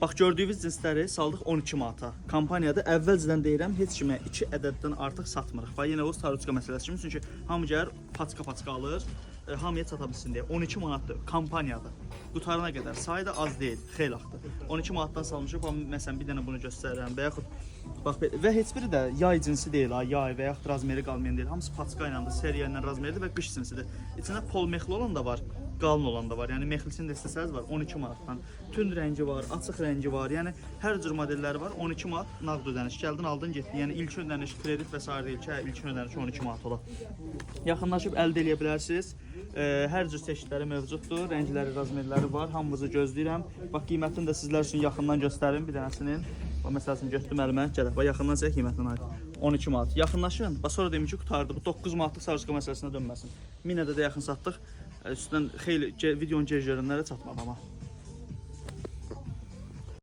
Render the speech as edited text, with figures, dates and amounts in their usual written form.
Bax gördüyünüz cinsləri saldıq 12 manata. Kampaniyada əvvəlcədən deyirəm, heç kimə 2 ədəddən artıq satmırıq. Bax yenə o saruçka məsələsi kimi, çünki hamı gəlir paçka-paçka alır, hamıya çata bilsin deyə. 12 manatdır kampaniyada. Qutarana qədər. Sayı da az deyil, xeyli axdır. 12 manatdan salmışıq. Bax məsələn bir dənə bunu göstərirəm və yaxud bax və heç biri də yay cinsi deyil ha, yay və yaxud razmeri qalmayan deyil. Hamısı paçka ilədir, seriya ilə razmeridir və qış cinsidir. İçində pol mexli olan da var, qalın olan da var. Yəni mexlisini də istəsəniz var 12 manatdan. Tünd rəngi var, açıq rəngi var. Yəni hər cür modelləri var. 12 manat nağd ödəniş. Gəldin, aldın, getdin. Yəni ilkin ödəniş, kredit və sair deyil ki, hə, ilkin ödəniş 12 manat ola. Yaxınlaşıb əldə eləyə bilərsiniz. Hər cür çeşidləri mövcuddur. Rəngləri, razmerləri var. Hamınızı gözləyirəm. Bax qiymətini də sizlər üçün yaxından göstərim bir dənəsinin. Bax məsəl üçün götürdüm əlimə. Gələ. Bax yaxından çək qiymətini aid. 12 manat. Yaxınlaşın. Bax sonra deyim ki, qurtardı. Bu 9 manatlıq sarışqa məsələsinə dönməsin. 1000 ədədə yaxın satdıq. Üstündən xeyli videonu gec görənlərə çatmadı amma.